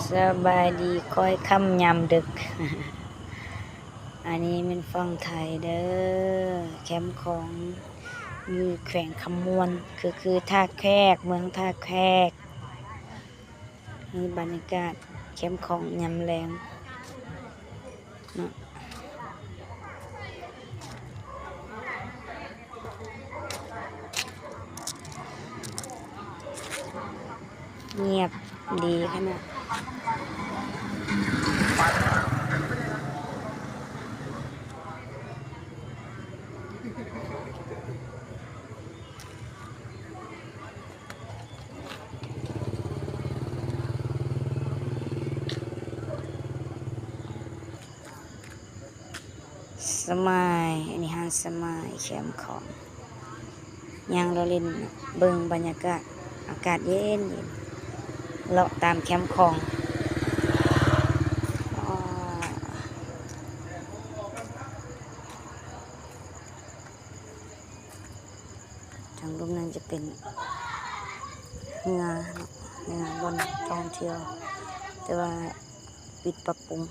ສະບາຍດີຄ່ອຍຄ່ຳຍາມດຶກ. ອັນນີ້ແມ່ນຝັ່ງໄທເດີ ແຄມຂອງ ຢູ່ແຂວງຄຳມ່ວນ ຄື ຄືທ່າແຂກ ເມືອງທ່າແຂກ. ນີ້ບັນຍາກາດແຄມຂອງຍາມແລງເນາະ. ງຽບດີຂະໜາດ. ສະມາຍ ອັນນີ້ຮ້ານສະມາຍແຄມຂອງ ຍ່າງເລາະຫຼິ້ນເບິ່ງບັນຍາກາດ ອາກາດເຢັນໆ ເລາະຕາມແຄມຂອງ. ທາງລຸ່ມນັ້ນຈະເປັນເຮືອເນາະ ເຮືອບ່ອນທ່ອງທ່ຽວ ແຕ່ວ່າປິດປັບປຸງ.